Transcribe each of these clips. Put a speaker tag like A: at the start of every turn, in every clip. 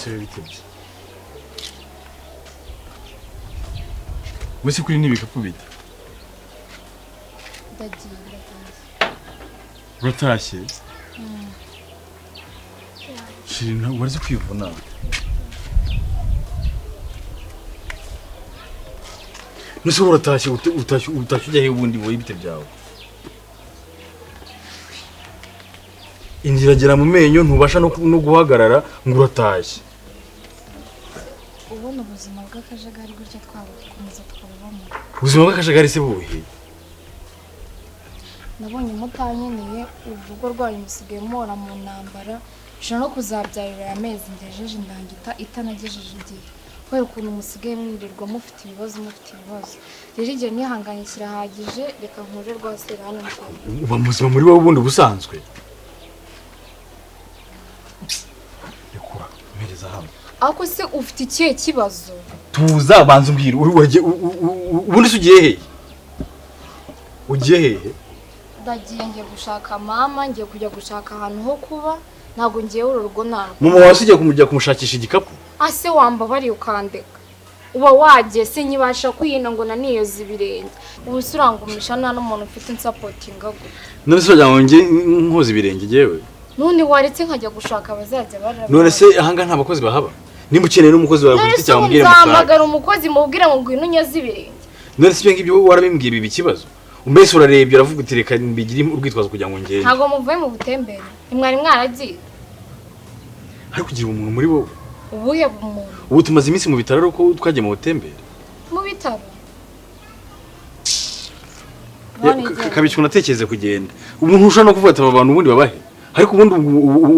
A: Ese bitebye wese kuri n'ibikapu bite?
B: Ndagiye, ndatashye.
A: Uratashye? Shiri, ntabwo wari uzi kwivuna. Nuse uratashye, utashye ujya he ubundi wowe ibite byawe? Inzira iragera mu menyo, ntubasha no guhagarara ngo uratashye.
B: Ubona ubuzima bw'akajagari gutya twabukomeza tukabubamo.
A: Ubuzima bw'akajagari se buhe?
B: Nabonye mutanyeneye urugo rwanyu musigaye muhora mu ntambara, nshobora no kuzabyarira aya mezi ngejeje indangita itanagejeje igihe. Kubera ukuntu musigaye mwirirwa mufite ibibazo, mufite ibibazo. Rero igihe nihanganye kirahagije, reka nkure rwasera hano mu
A: Uba muzima muri wowe ubundi busanzwe. Rekura, mpereza hano.
B: Ariko se ufite ikihe kibazo?
A: Tuza banza umbwire, ubundi se ugiye hehe? Ugiye hehe?
B: Ndagiye, ngiye gushaka mama, ngiye kujya gushaka ahantu ho kuba, ntabwo ngiye uru rugo ntabwo.
A: Mama wawe se ugiye kumujya kumushakisha igikapu?
B: Ase wambabariye ukandeka. Uba wagiye sinkibasha kwihina ngo naniyoze ibirenge. Ubu se urangumisha nta n'umuntu ufite unsapotinga gute?
A: None se uragira ngo njye nkoze ibirenge njyewe?
B: None waretse nkajya gushaka abazajya barara.
A: None se ahangaha nta bakozi bahaba? Nimba ukeneye n'umukozi wawe ku
B: None
A: giti
B: se
A: cyawe umbwire mushake.
B: nzahamagara umukozi mubwire ngo ngwino unyoze ibirenge.
A: None se ibyo ngibyo warabimbwiye biba ikibazo? Mbese urarebye uravuga uti reka mbigire urwitwazo kugira ngo ngende.
B: Ntabwo muvuye mu butembere. Ntimwari mwaragiye.
A: Ariko ugira umuntu muri wowe.
B: Ubuhe bumuntu?
A: Ubu tumaze iminsi mu bitaro ariko twagiye mu butembere.
B: Mu bitaro?
A: Kabiki unatekereze kugenda. Ubu ntushobora no kuvuga ati aba bantu ubundi babahe. Ariko ubundi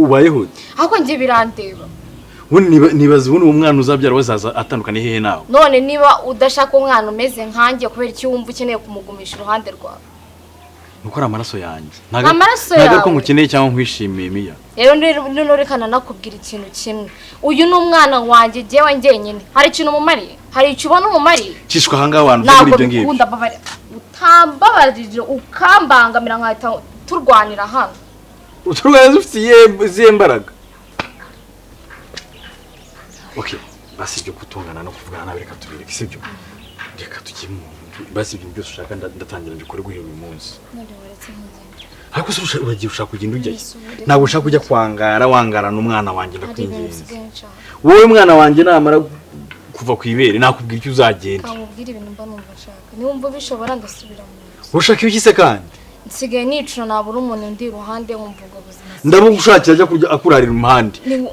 A: ubayeho ute?
B: Ariko njye birandeba.
A: Ubundi nibaza ubundi uwo mwana uzabyara wazaza atandukanye hehe nawe?
B: None niba udashaka umwana umeze nkanjye kubera iki wumva ukeneye kumugumisha iruhande rwawe?
A: Nuko ari amaraso yanjye.
B: Amaraso
A: Ntabwo ko
B: yawe?
A: ngukeneye cyangwa nkwishimiye Miya.
B: Rero none reka nanakubwira ikintu kimwe. Uyu ni umwana wanjye jyewe njyenyine. Hari ikintu umumariye? Hari icyo ubona umumariye?
A: Cishwa ahangaha abantu uve muri
B: Ntabwo
A: ibyo ngibyo.
B: bikunda babarira. Utambabarira ukambangamira nkahita turwanira hano.
A: Uturwaye ufite izihe mbaraga? Okay, basi ibyo kutungana no kuvugana nawe reka tubireke, sibyo? Reka tujye mu basi ibintu byose ushaka ndatangira mbikore guhera uyu munsi.
B: None waretse nkigenda.
A: Ariko se uragiye ushaka kugenda ujya he?
B: Yesu, reka
A: Ntabwo ushaka kujya kwangara wangarana umwana wanjye
B: Hari ibintu
A: ndakwinginze.
B: nsigaye nshaka.
A: Wowe mwana wanjye namara kuva ku ibere nakubwira icyo uzagenda.
B: Kamubwira ibintu mba numva nshaka. Niwumva ubishobora ndasubira mu nzu.
A: Ushaka ibiki se kandi?
B: Nsigaye nicura nabura umuntu undi iruhande nkumva ubwo buzima.
A: Ndabugushakira ajya kujya akurarira umuhande.
B: Ni-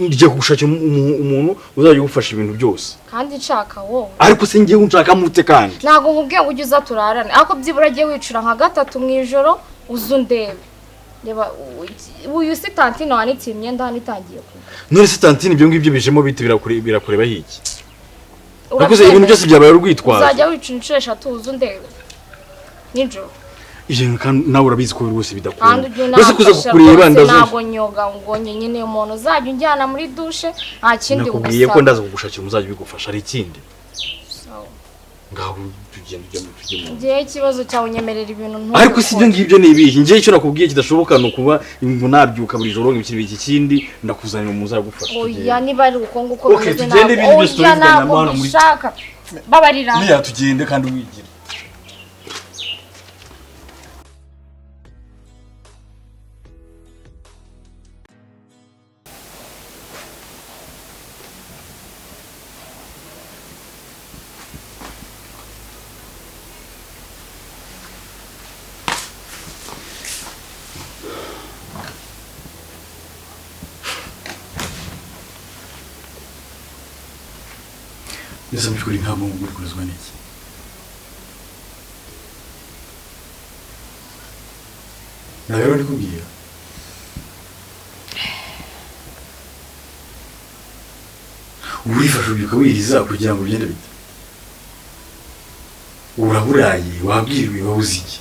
A: Ngiye kugushakira umuntu uzajya ugufasha ibintu byose.
B: Kandi nshaka wowe.
A: Ariko se ngiye unshaka mute kandi?
B: Ntabwo nkubwiye ngo ujye uza turarane. Ariko byibura agiye wicura nka gatatu mu ijoro uze undebe. Reba uyu si tantine wanitse imyenda hano itangiye kugwa.
A: None se tantine ibyo ngibyo bijemo bite birakureba hiki? Ariko se ibintu byose byabaye urwitwazo.
B: Uzajya wicura inshuro eshatu uze undebe. Nijoro.
A: Ibyo bintu kandi nawe urabizi ko rwose
B: Kandi
A: bidakunda.
B: ujye
A: Mbese kuza
B: unamfasha
A: kukureba
B: rwose
A: ndazo.
B: ntabwo nyoga ngo nyine umuntu uzajya unjyana muri dushe nta kindi
A: Nakubwiye ko
B: ngusaba.
A: ndaza kugushakira umuzajya ubigufasha ari ikindi.
B: Sawa.
A: Ngaho tugenda ujya mu tujye mu.
B: Ngewe ikibazo cyawe unyemerera ibintu ntubikore.
A: Ariko si ibyo ngibyo ni ibihe? Ngewe icyo nakubwiye kidashoboka ni ukuba ngo nabyuka buri joro ngo ikintu iki kindi ndakuzanira umuntu uzagufasha.
B: Oya niba ari uko nguko
A: Okay,
B: bimeze
A: tugende
B: ntabwo
A: ibintu byose
B: oya
A: tubivugana
B: ntabwo
A: hano muri-
B: mbishaka. Babarira.
A: Miya tugende kandi wigire. Mbese mu by'ukuri ntabwo uri kurizwa n'iki? Ntabwo rero ndikubwira. Ubu urifashe ubyuka wiriza kugira ngo ugende bite? Uraburaye, wabwiriwe, wabuze iki?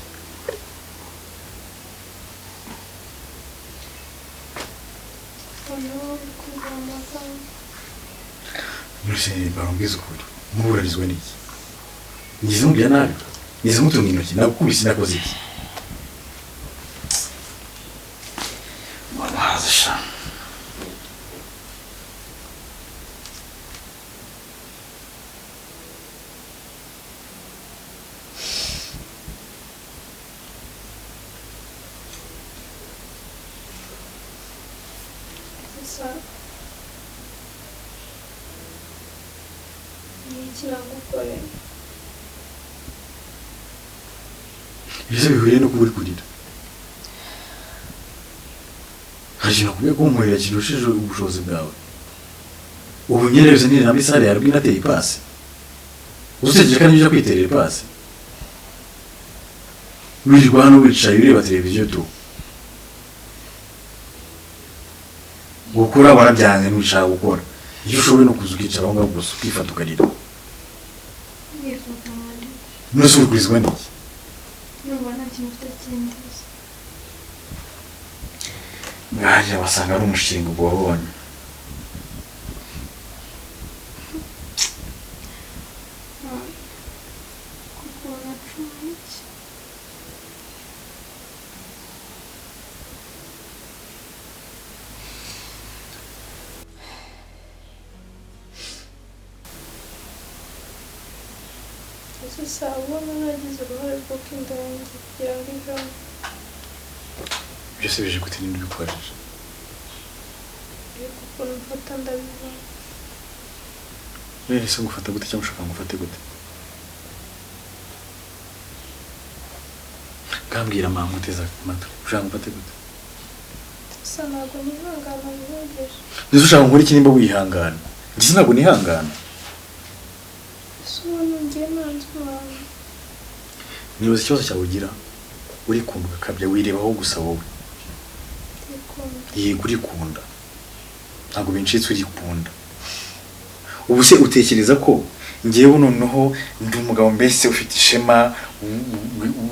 A: None barambwiza ukuri, nk'uburarizwa n'iki? Ngize mubwira nabi, ngize mutunga intoki, nagukubise nakoze iki? Wabaze sha.
C: Sa ni iki nagukoreye?
A: Ibyo bihuriye no kuba uri kurira. Hari ikintu nakubwiye ko nkorera kirushije ubushobozi bwawe. Ubu nyine nire na misare yarabwi nateye ipasi. Usekeje kandi ujya kwiterera ipasi. Wirirwa hano wicaye ureba televiziyo tu. Gukora warabyanze ntushaka gukora. Iyo ushoboye no kuza ukicara aho ngaho gusa ukifata ukarira.
C: Nifata nkandi.
A: None se uri kurizwa n'iki?
C: Numva nta kintu mfite kindiza.
A: Mwaje basanga ari umushinga ubwo wabonye.
C: Kuko nacumuye iki? Ese saba ubona nagize uruhare rw'uko inda yanjye kugira ngo ivemo.
A: Byose bije gute ninde ubikoresheje?
C: Ariko ukuntu mfata ndabibona.
A: None se ngufata gute cyangwa ushaka ngufate gute? Kambwira mama uteza amatwi. Ushaka ngufate gute?
C: Gusa ntabwo nihangana bihagije.
A: Nese ushaka nkora iki nimba wihangana? Njye ntabwo nihangana.
C: Ese ubona ngiye nanze umwana.
A: Nibaza ikibazo cyawe ugira urikunda ugakabya wirebaho gusa wowe.
C: Ndikunda.
A: Yego urikunda. Ntabwo bincitse urikunda. Ubu se utekereza ko ngewe noneho ndi umugabo mbese ufite ishema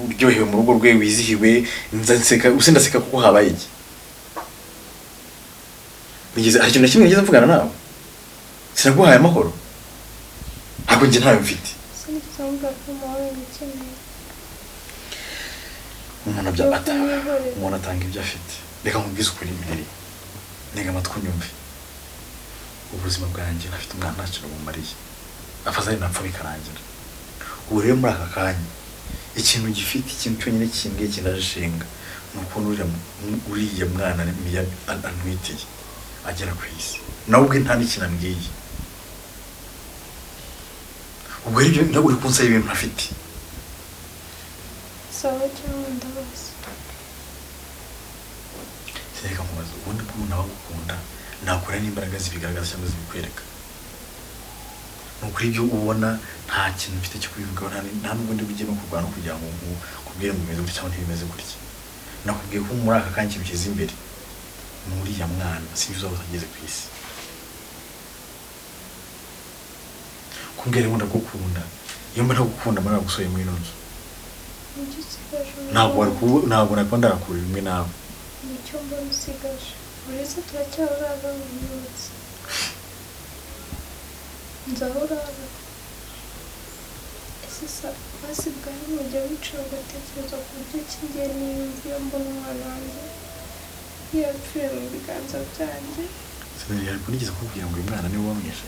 A: uryohewe mu rugo rwe wizihiwe nza nseka use ndaseka kuko habaye iki? Nigeze hari ikintu na kimwe nigeze mvugana nawe? Sinaguhaye amahoro? Ntabwo njye ntayo mfite.
C: Sinigeze mvuga ko amahoro ngikeneye.
A: Umuntu abya ata umuntu atanga ibyo afite. Reka nkubwize ukuri imbere. Ntega amatwi unyumve. Ubuzima bwanjye ntafite umwana nta kintu bumariye. Afazari napfa bikarangira. Ubu rero muri aka kanya ikintu gifite ikintu cyonyine kimbwiye kinajishinga ni ukuntu uriya mwana antwitiye agera ku isi. Nawe ubwe nta n'ikintu ambwiye. Ubwo rero ibyo uri kunsaba ibintu ntafite.
C: Sawa cyangwa ndabaza.
A: Reka nkubaze ubundi ko umuntu aba agukunda nakora n'imbaraga zibigaragaza cyangwa zibikwereka. Ni ukuri ibyo ubona nta kintu mfite cyo kubivugaho, nta nubwo ndi bujye no kurwana kugira ngo nkubwire ngo bimeze gutya cyangwa ntibimeze gutya. Nakubwiye ko muri aka kanya ikintu kiza imbere ni uriya mwana sinzi uzaba utageze ku isi. Kumbwira ngo ndagukunda, iyo mba ntagukunda mba naragusohoye muri ino nzu. Ntabwo ntabwo nakuba ndarakura rimwe nawe.
C: Nicyo mbona usigaje. Uretse turacyarara ubunyutse. Nzahorara. Ese sa basi bwawe mujya wicara ugatekereza ku buryo ki ngiye niyumva iyo mbona umwana wanjye yapfiriye mu biganza byanjye.
A: Sinari nigeze kukubwira ngo uyu mwana niwe wamwishe.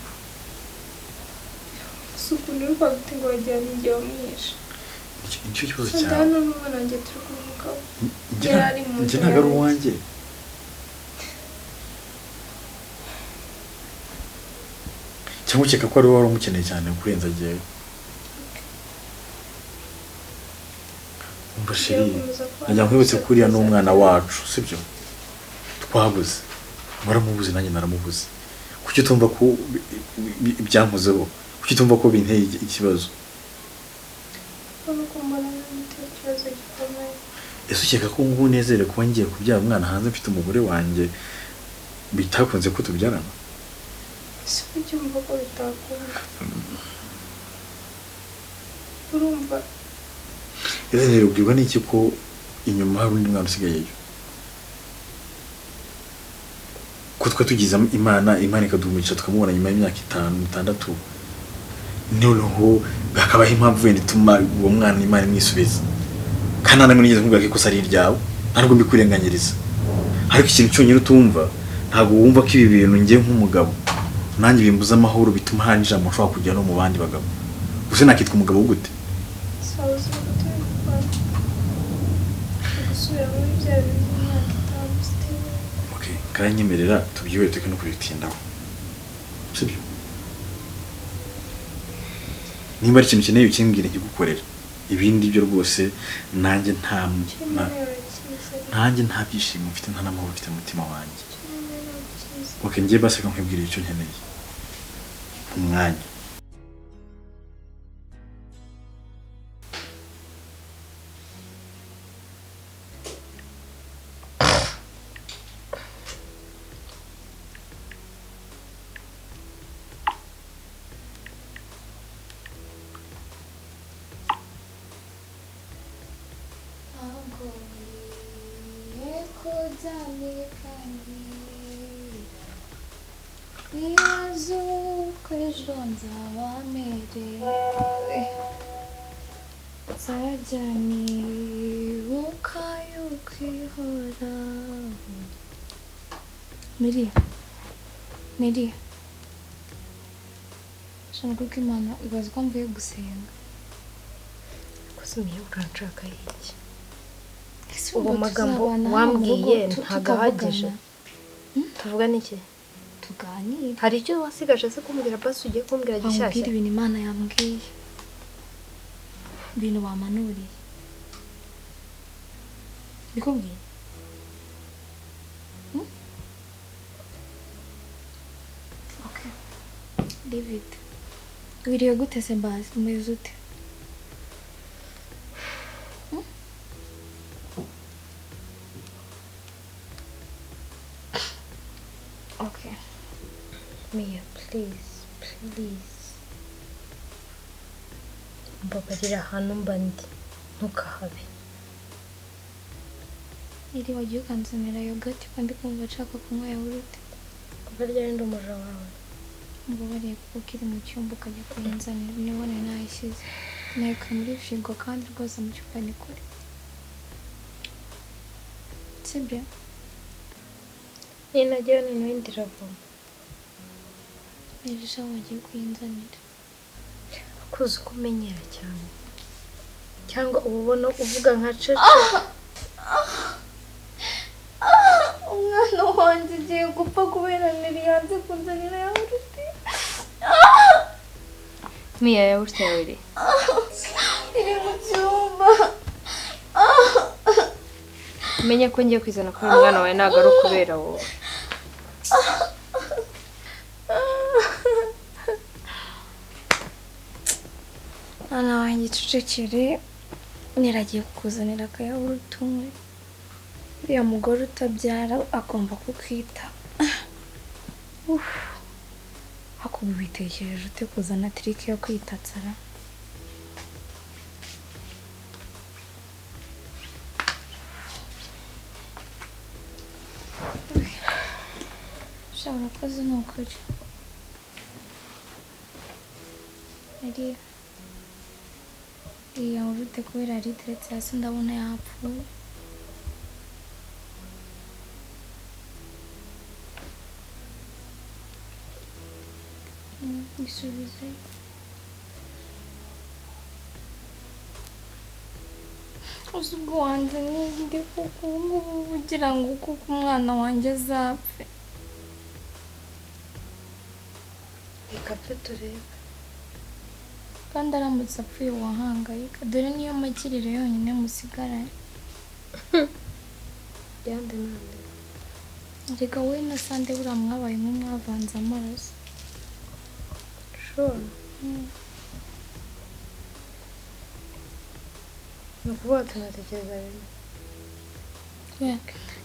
C: Si ukuntu uri kwaguta ngo wagira ni njye wamwishe.
A: Nicyo kibazo cyawe.
C: Hano n'umwana wanjye turi kuvugaho.
A: Njye ntabwo ari uwanjye. Cyangwa ukeka ko ari wowe wari umukeneye cyane kurenza njyewe. Umva sheri, najya nkwibutse ko uriya ni umwana wacu, sibyo? Twabuze. Waramubuze nanjye naramubuze. Kuki utumva ko ibyankozeho? Kuki utumva ko binteye ikibazo? Ese ukeka ko ngubu unezere kuba ngiye kubyara umwana hanze mfite umugore wanjye bitakunze ko tubyarana?
C: Ese kuki wumva ko bitakunda? Urumva?
A: Ese ntirubwirwa n'iki ko inyuma hari undi mwana usigayeyo? Ko twe tugize Imana, Imana ikaduha tukamubona nyuma y'imyaka 5, 6, noneho hakabaho impamvu wenda ituma uwo mwana Imana imwisubiza. Kandi nta n'imwe nigeze nkubwira ko ikosa ari iryawe, nta nubwo mbikurenganyiriza. Ariko ikintu cyonyine utumva, ntabwo wumva ko ibi bintu njye nk'umugabo nanjye bimbuza amahoro bituma hari ijambo nshobora kujya no mu bandi bagabo. Gusa nakitwa umugabo gute? Okay, Akayanyemerera tubyihore, tureke no kubitindaho, sibyo? Nimba ari ikintu ukeneye ukimbwire nkigukorera. Ibindi byo rwose nanjye nta
C: Icyo nkeneye urakizi.
A: Nanjye nta byishimo mfite, nta n'amahoro mfite mu mutima wanjye.
C: Icyo nkeneye urakizi.
A: Okay, njye basi reka nkwibwire icyo nkeneye umwanya.
B: Ntabwo ngiye kujya nibaza uko ejo nzaba merewe, nzajya nibuka yuko ihoraho. Miri, Miri, shana kuko Imana ibaza ko mvuye gusenga.
D: Kuzumiye uranshaka iki?
B: Ese
D: Ubu
B: ubwo
D: magambo
B: tuzabana hano mu rugo
D: wambwiye ntago ahagije.
B: tutavugana?
D: Tuvuga n'iki?
B: Tuganire.
D: Hari icyo wasigaje se kumbwira? Basi ugiye kumbwira
B: Bamubwira
D: gishyashya?
B: ibintu Imana yambwiye, ibintu bamanuriye, bikubwiye. Hmm? Okay. David, wiriwe gute se? Mbazi umeze ute? Hmm? Okay.
D: Mia, please, please, mbabarira, ahantu mba ndi ntukahabe.
B: Iri wagiye ukanzanira yogurt ko ndi kumva nshaka kunywa yawurute.
D: Kuva ryari ndi umuja wawe?
B: Mubabariye kuko iri mu cyumba ukajya kuyinzanira, nibone nayishyize nayikuye muri firigo, kandi rwose mu cyumba ni kure, sibyo?
D: Ninajyayo noneho indi iravoma.
B: Ejo wagiye kuyinzanira.
D: Kuzi uko umenyera cyane, cyangwa uba ubona uvuga nka cece.
B: Umwana wanjye agiye gupfa kubera nari yanze kunzanira yawurute.
D: Mia, yawurute yawe iri?
B: Iri mu cyumba.
D: Umenye ko ngiye kwizana kubera umwana wawe, ntabwo ari ukubera wowe.
B: Mwana wanjye, icecekere, niragiye kukuzanira akayawurute unywe. Uriya mugore utabyara agomba kukwita. Uff. Ariko ubu bitekereje ute kuzana trick yo kwitatsara? Sha, urakoze ni ukuri. Mariya, iyi yawurute kubera yari iteretse hasi ndabona yapfuye. Isubizeyo. Uzi ubwo wanjye ninde kuko ubu ngubu ugira ngo kuko umwana wanjye azapfe?
D: Reka apfe turebe.
B: Kandi aramutse apfuye wahangayika, dore niyo makiriro yonyine musigaranye.
D: Yande nande?
B: Reka wowe na Sande buriya mwabaye nk'umwavanze amaraso.
D: Sure. Ni ukuvuga tunatekereza bimwe?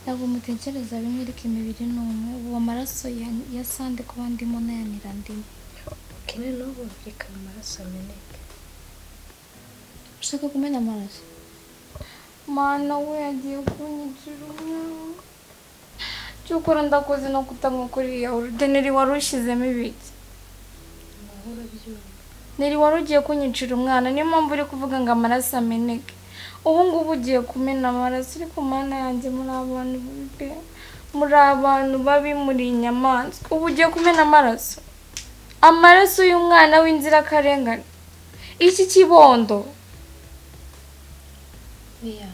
B: Ntabwo mutekereza bimwe, ariko imibiri ni umwe. Ubu amaraso ya Sande kuba ndimo n'ayanira ndimo.
D: Kene n'ubu reka amaraso ameneke.
B: Ushaka kumena amaraso? Mana we, agiye kunyicira umwana. Cyokora ndakoze no kutanywa kuri iriya neri wari ushyizemo ibiki.
D: Amahoro abyumva.
B: Neri, wari ugiye kunyicira umwana, niyo mpamvu uri kuvuga ngo amaraso ameneke. Ubu ngubu ugiye kumena amaraso. Ariko Mana yanjye, muri abantu babi pe, muri abantu babi, muri inyamaswa. Ubu ugiye kumena amaraso, amaraso y'umwana w'inzirakarengane, iki kibondo.
D: Mia,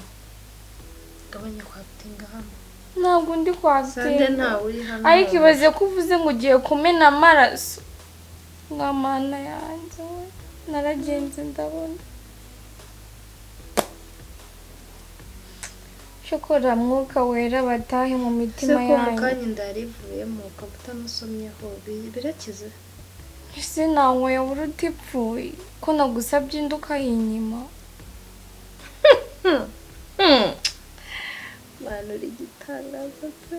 D: gabanya kwakitinga hano.
B: Ntabwo ndi
D: Sande
B: kwateka.
D: ntawe uri hano.
B: Ariko ibaze ko uvuze ngo ugiye kumena amaraso. Nkamana yanjye we, naragenze ndabona. Shokora mwuka wera batahe mu
D: Se
B: mitima
D: ko mu
B: yanyu.
D: kanya inda yari ivuyemo ukaba utanasomyeho birakize.
B: Ese nanyweye uruti ipfuye ko nagusabye indi ukayinyima?
D: Mana uri igitangaza pe.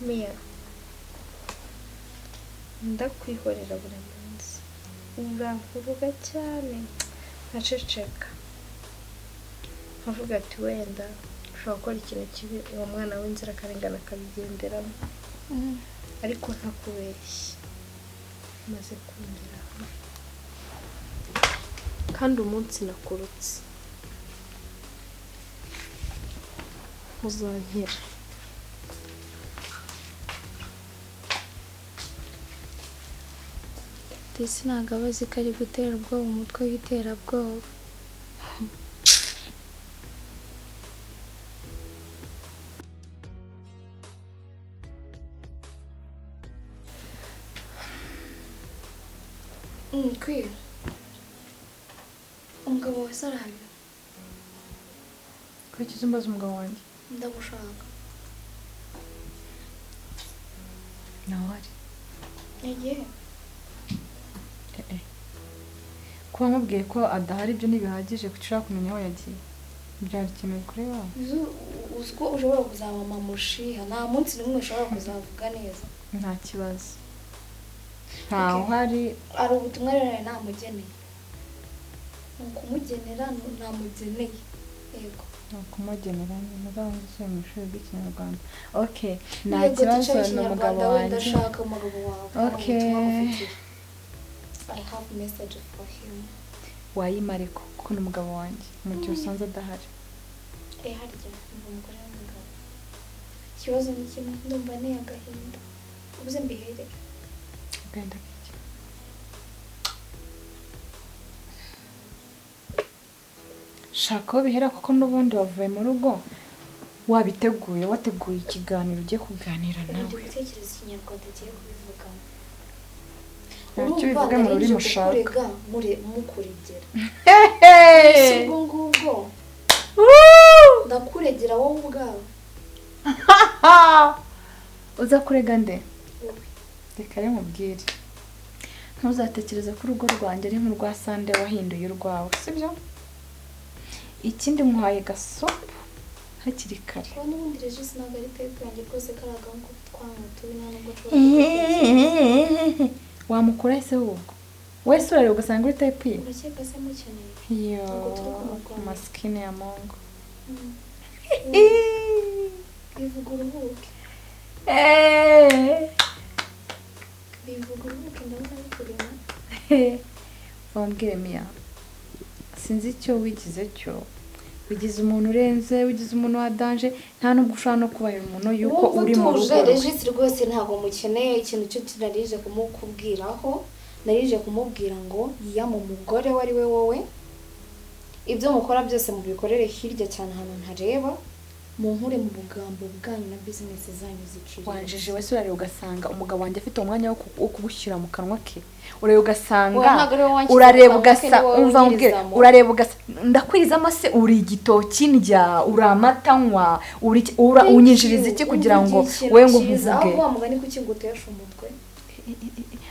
D: Mia, ndakwihorera buri munsi, urankuruga cyane nkaceceka, nkavuga ati wenda ushobora gukora ikintu kibi uwo mwana w'inzirakarengane akabigenderamo, ariko ntakubeshye maze kongera kandi umunsi nakurutse uzankira.
B: Ndetse ntabwo aba azi ko ari gutera ubwoba umutwe w'iterabwoba. Kwira umugabo wese arahari?
E: Kuki umbaza umugabo wanjye?
B: Ndagushaka.
E: Nawe ari.
B: Yagiye.
E: Kuba nkubwiye ko adahari ibyo ntibihagije kuko ushaka kumenya aho yagiye. Byari ikintu bikureba.
B: Uzi ko ushobora kuzaba mama mushiha, nta munsi n'umwe ushobora kuzavuga neza.
E: Nta kibazo. Ntawe uhari.
B: Hari ubutumwa rero nari namugeneye. Ni ukumugenera namugeneye. Yego.
E: Ni ukumugenera nyine uzabanza mu ishuri ry'Ikinyarwanda. Okay, nta
B: Yego,
E: kibazo
B: teacher
E: ni umugabo
B: w'Ikinyarwanda wenda
E: wanjye.
B: ashaka umugabo wawe. Hari
E: Okay.
B: ubutumwa ngufitiye. I have message for him.
E: Wayimareko kuko ni umugabo wanjye mu gihe usanze adahari.
B: Harya ni umugore w'umugabo. Ikibazo ni kimwe, ndumva ni agahinda. Ubuze mbihere.
E: Agahinda k'iki? Shaka aho bihera kuko n'ubundi wavuye mu rugo wabiteguye, wateguye ikiganiro ugiye kuganira
B: Ubu ndi
E: nawe.
B: gutekereza Ikinyarwanda agiye kubivugamo.
E: Ntacyo
B: Urumva
E: bivuge mu
B: nari
E: rurimi
B: nje
E: ushaka.
B: kukurega mukuregera. Si ubwo ngubwo ndakuregera wowe ubwawe.
E: Uza kurega nde?
B: Wowe.
E: Reka rero nkubwire. Ntuzatekereze ko urugo rwanjye ari nk'urwa Sande wahinduye urwawe, sibyo? Ikindi nkuhaye gasopo hakiri kare.
B: Kuba n'ubundi Regis ntabwo ari type yanjye rwose, kariya gahungu twanga tubi nta nubwo nshobora kugatekereza.
E: Wamukura ese ubwo? Wese urareba ugasanga uri type ye?
B: Urakeka se mukeneye?
E: Yo,
B: Ntabwo turi kumurwanya.
E: maskini ya Mungu.
B: Bivuga uruhuke. Bivuga uruhuke ndabona bikureba.
E: Wambwire Mia, sinzi icyo wigize cyo. Wigize umuntu urenze, wigize umuntu wa danger, nta nubwo ushobora no kubahira umuntu yuko
B: Wumva
E: uri mu
B: utuje
E: rugo rwe.
B: Regis rwose ntabwo mukeneye. Ikintu cyo narije kumukubwiraho, narije kumubwira ngo yiyame umugore we ari we wowe. Ibyo mukora byose mubikorere hirya cyane ahantu ntareba, munkure mu bugambo bwanyu na business zanyu ziciriritse.
E: Wanjije wese urareba ugasanga umugabo wanjye afite umwanya wo kugushyira mu kanwa ke. Urareba ugasanga
B: Oya, ntabwo ari wowe wanshyize
E: urareba
B: mu kanwa ke,
E: ugasa
B: ni wowe
E: umva nkubwire,
B: unyirizamo.
E: urareba ugasa ndakwirizamo se uri igitoki ndya, uri amata nywa, uri iki-
B: Thank
E: unyinjiriza
B: you.
E: iki kugira ngo
B: Umva ikintu
E: wowe ngo
B: cyiza.
E: nkuvuge.
B: Ahubwo wa mugani kuki ngo uteshe umutwe?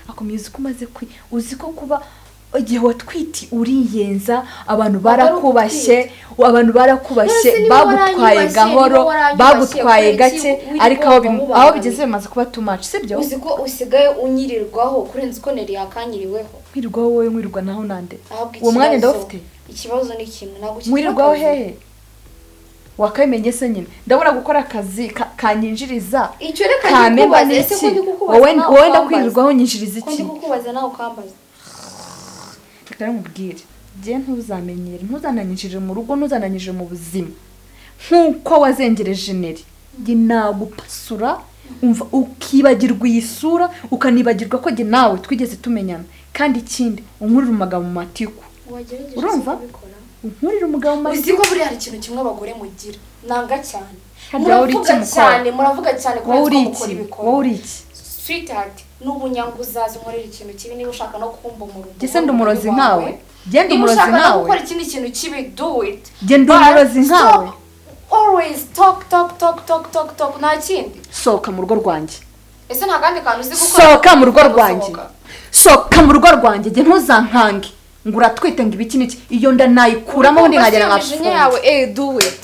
E: Akomeza uko umaze kwi uzi ko kuba igihe watwiti uriyenza, abantu barakubashye, abantu barakubashye,
B: None se niba
E: bagutwaye
B: waranyubashye,
E: gahoro,
B: niba waranyubashye,
E: bagutwaye
B: kubera iki
E: gake,
B: wirirwa
E: ariko
B: wumva
E: aho bigeze
B: mubangamiye?
E: bimaze kuba too much, sibyo?
B: Uzi ko usigaye unyirirwaho kurenza uko Neri yakanyiriweho.
E: Nkirirwaho wowe, nkirirwa naho nande?
B: Ahubwo
E: Uwo mwanya
B: ikibazo-
E: ndawufite.
B: Ikibazo ni kimwe, ntabwo ukigira
E: Nkirirwaho
B: akazi.
E: hehe? Wakabimenye se nyine? Ndabona gukora akazi kanyinjiriza
B: Icyo reka
E: kamemba
B: ndikubaze, ese ko
E: n'iki?
B: ndi kukubaza
E: Wowe
B: nawe
E: wowe
B: ukambaza?
E: ndakwirirwaho nyinjiriza
B: Ko ndi
E: iki?
B: kukubaza nawe ukambaza.
E: Reka rero nkubwire, njye ntuzamenyere, ntuzananyinjirire mu rugo, ntuzananyinjire mu buzima nk'uko wazengereje Neri. Njye nagupasura, umva, ukibagirwa iyi sura, ukanibagirwa ko njye nawe twigeze tumenyana. Kandi ikindi, unkurire umugabo mu matiku.
D: Wagerageje
E: Urumva?
D: kubikora?
E: Unkurire umugabo mu
B: Uzi
E: matiku.
B: ko buriya hari ikintu kimwe abagore mugira nanga cyane?
E: Harya wowe uri
B: Muravuga
E: iki, mukobwa?
B: cyane, muravuga cyane
E: Wowe
B: kurenza
E: uri
B: uko mukora
E: iki?
B: ibikorwa.
E: Wowe uri iki?
B: Sweetheart, n'ubunyango uzaza unkorera ikintu kibi, niba ushaka no kumba mu rugo
E: Jye se ndi umurozi nkawe? Jye ndi
B: Niba
E: umurozi
B: ushaka no
E: nkawe?
B: gukora ikindi kintu kibi, do it.
E: Jye ndi
B: But
E: umurozi nkawe?
B: stop always talk, talk, talk, talk, talk, talk, nta kindi.
E: Sohoka mu rugo rwanjye.
B: Ese nta kandi kantu uzi gukora?
E: Sohoka mu rugo rwanjye.
B: Gusohoka.
E: Sohoka mu rugo rwanjye. Jye ntuzankange ngo uratwite, ngo ibiki n'iki. Iyo nda nayikuramo, ubundi nkagera
B: Urumva si iyo mijinya
E: nkafunga.
B: yawe? Eh, do it.